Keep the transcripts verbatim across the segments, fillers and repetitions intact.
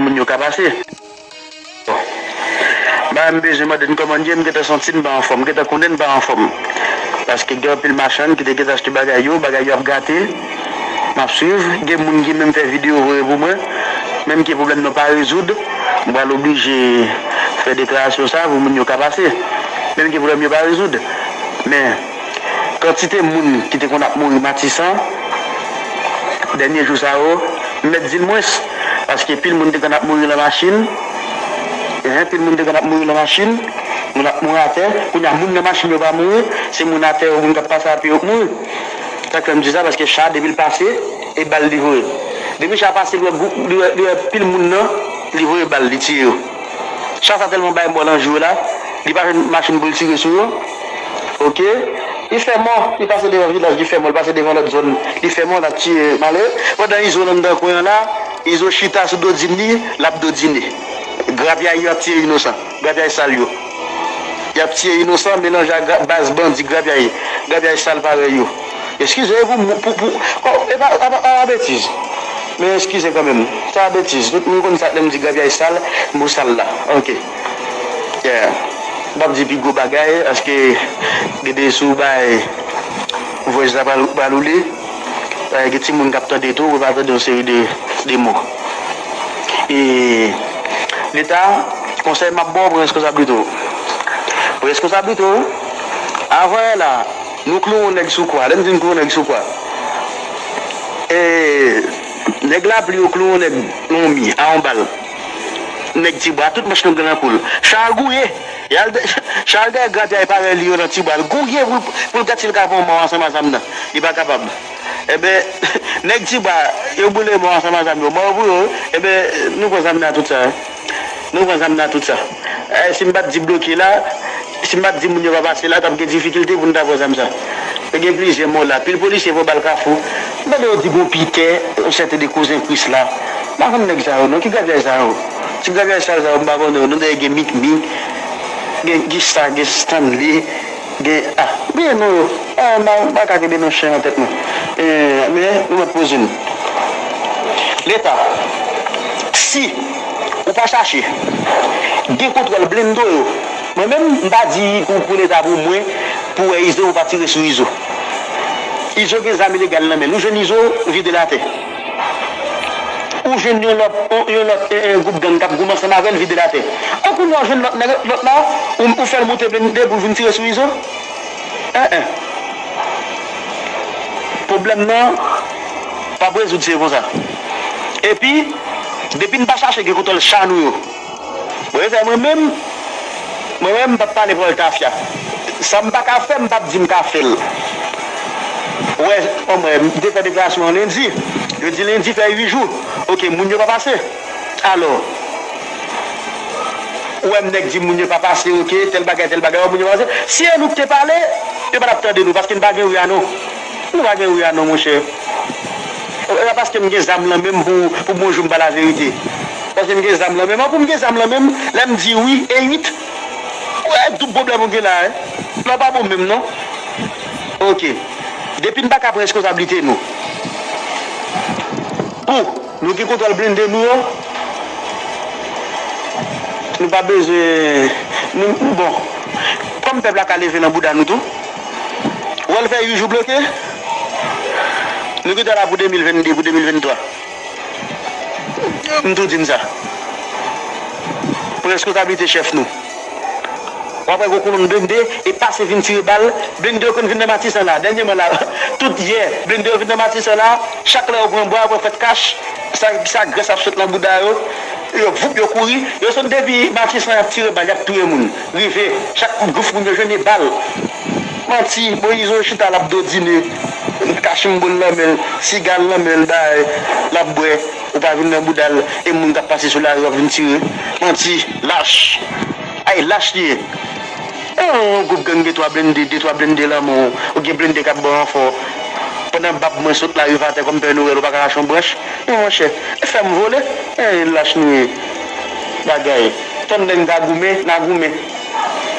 moun yo ka pase. Bon. M pa menm bezwen mande n kòman n ye, m gentan santi n pa anfòm, m gentan konnen n pa anfòm. Paske gen anpil machann ki te gentan achte bagay yo, bagay yo ap gate. M ap swiv, gen moun ki menm fè videyo voye pou mwen. Menm ke pwoblèm nan pa rezoud, m pral oblije fè deklarasyon sa pou moun yo ka pase. Menm ke pwoblèm yo pa rezoud. Men, kantite moun ki te konn ap mouri Matisan, dènye jou sa yo, m mèt di l mwens. Paske pil moun te konn ap mouri nan machin. Hein, pil moun te konn ap mouri nan machin. Moun ap mouri atè. Kounye a, moun nan machin yo pa mouri. Se moun atè yo, moun k ap pase a pye yo k mouri. Sa k fè m di sa, paske cha, depi l pase, e bal li voye. Depi cha pase, li wè gwoup, li wè, li wè pil moun nan, li voye bal, li tiye yo. Cha sa tèlman bay mò nan jou la, li pa jwenn machin pou l tire sou yo. Oke? Li fè mò, li pase devan vilaj, li fè mò, li pase devan lòt zòn, li fè mò, l ap tiye malere. Pandan Izo nan anndan kwen an la, Izo chita sou dodin li, l ap dodine. Grapyay yo ap tiye inosan, grapyay sal yo. Y ap tiye inosan, melanje ak gra- baz bandi grapyay, grapyay sal parèy yo. Eskize, e pou, pou, pou, oh, e pa, pa, pa, pa betiz. Men eskize kanmenm. Sa betiz. Tout moun konn sa lè m di grapyay sal, mo sal la. Oke. Yeah. M p ap di pi gwo bagay, paske gede sou bay vwèj la pral, pral oule. Paske gen timoun k ap tande tou, yo pa tande yon seri de, de mo. E Leta, konsèy m ap ba w, pran reskonsablite w. Pran reskonsablite w. Avan yè la, nou klouwe yon nèg sou kwa. Lè m di n klouwe yon nèg sou kwa, e, nèg lapli yo klouwe yon nèg nan yon mi a yon bal. Nèg Tibwa, tout manch nou gen nan kou l. Cha a gouye. Y al dè- Cha al dèyè grapyay parèy li yo nan Tibwa. L gouye pou l, pou l gad si l ka pran mò ansanm a zam nan. Li pa kapab. Enben, nèg Tibwa, yo boule mò ansanm a zam yo. Mò yo pou yo, enben, nou pran zam nan tout sa. Nou pran zam nan tout sa. Eh, si m pa t di bloke la, si m pa t di moun yo pa pase la, t ap gen difikilte pou n ta pran zam sa. Yo gen plizyè mò la. Pil polisye pran bal Kafou. M tande yo di gon Pitè, yon sèten de kouzen Kris la. M pa konn nèg sa yo non. Ki grapyay sa yo? Ti grapyay sal sa yo, m pa konnen yo non. Dèyè gen Mikmik, gen Gista, gen Stanley, gen, ah, bliye non yo. Ah, m pa, m pa ka kenbe non chen nan tèt mwen. Eh, men, nou mèt poze n. Leta, si ou pa chache gen kontwòl blende yo, mwen menm, m pa di pou, pou Leta, pou mwen, pou wè Izo, pou pa tire sou Izo. Izo gen zam ilegal nan men l. Ou jwenn Izo, vide l atè. Ou jwenn yon lòt, yon, yon lòt, eh, eh, gwoup gang k ap goumen ansanm avè l, vide l atè. An kounye a, ou jwenn lòt nèg, lòt la, ou, ou fè l moute blende pou l vin tire sou Izo. Eh, eh. Pwoblèm nan p ap rezoud, se konsa. Epi, depi n pa chache gen kontwòl cha nou yo, Mwen fè mwen menm, mwen menm m p ap pale pawòl tafya. Sa m pa ka fè, m p ap di m ka fè l. Ou wè, bon, mwen, m te fè deklarasyon an lendi. Yo di lendi fè uit jou. Oke, moun yo pa pase. Alò, ou wè m nèg di moun yo pa pase, oke, tèl bagay, tèl bagay, moun yo pa pase. Si e nou ki te pale, yo pa t ap tande nou, paske n pa gen wi a non. Nou pa gen wi a non, monchè. E pa paske m gen zam lan menm pou, pou bonjou m pa laverite. Paske m gen zam lan menm. An pou m gen zam lan menm, lè m di wi, e uit. Ou wè, doub pwoblèm ou gen la, wi. Lè w pa bon menm, non. Oke. Depi n pa ka pran reskonsablite nou. Pou nou gen kontwòl blende nou yo, nou pa bezwen, nou, bon, kòm pèp la ka leve nan bouda nou tou, ou wè l fè uit jou bloke, nou gentan la pou de mil venn de, pou de mil venn twa. M tou di n sa. Pran reskonsablite chèf nou. W ap wè gwo kolonn blende e pase vin tire bal. Blende yo konn vin nan Matisan la. Dènyèman la, tout yè, blende yo vin nan Matisan la. Chak lè yo pran bwa, yo pran fèt kach. Sa, sa grès ap sot nan bouda yo. Yo voup, yo kouri. Yo sot depi Matisan, y ap tire bal, y ap touye moun. Rive, chak goup moun yo jwenn e bal. Manti, Moyizo chita l ap dodine, kachimbo l nan men l, siga l nan men l, bay, l ap bwè, ou pa vin nan bouda l, e moun k ap pase sou lari w ap vin tire. Manti, lach. Ay, lach li ye. E yon gwoup gang gen twa blende, de twa blende lan men w, ou gen blende k ap ba w ranfò. Pandan bab mwen sot la rive atè kòm Pè Nwèl, ou pa ka rache yon branch. Men monchè, e fè m vole. E lach nou ye. Bagay. Tann lè n ka goumen, n a goumen.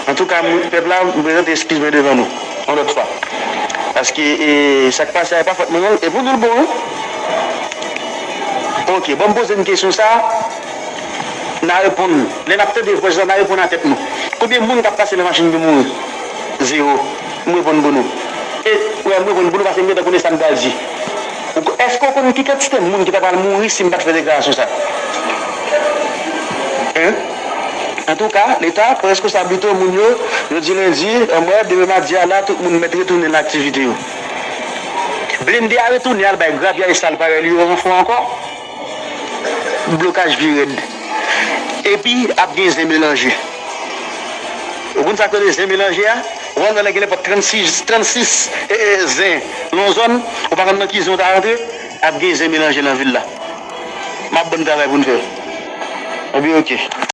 Antouka, m, pèp la, m prezante eskiz mwen devan nou, yon lòt fwa. Paske, e, sa k pase a, e pa fòt mwen, non, e pou nou l bon, wi. Oke, bon, m poze n kesyon sa a. N a reponn. Lè n ap tande vwès la, n a reponn a tèt nou. Konbyen moun k ap pase nan machin ki mouri? Zewo. M reponn pou nou. E, wè, m reponn pou nou paske m gentan konnen sa m pral di. Ou ko-, èske w konn ki kantite moun ki ta pral mouri si m pa t fè deklarasyon sa? Hein? Antouka, Leta pran responsabilite w, moun yo, jodi lendi, anmwè, demen madi a la, tout moun mèt retounen nan aktivite yo. Blende a retounen al bay gravyay sal parèy li yo ranfò ankò. Blokaj pi rèd. Epi, ap gen zen melanje. Ou konn sa k rele zen melanje a? Ou konn lè gen nenpòt trannsis, trannsis, e, e, zen nan yon zòn, ou pa konn nan ki zen ou ta rantre, ap gen zen melanje nan vil la. M ap ban n travay pou n fè. Epi, oke.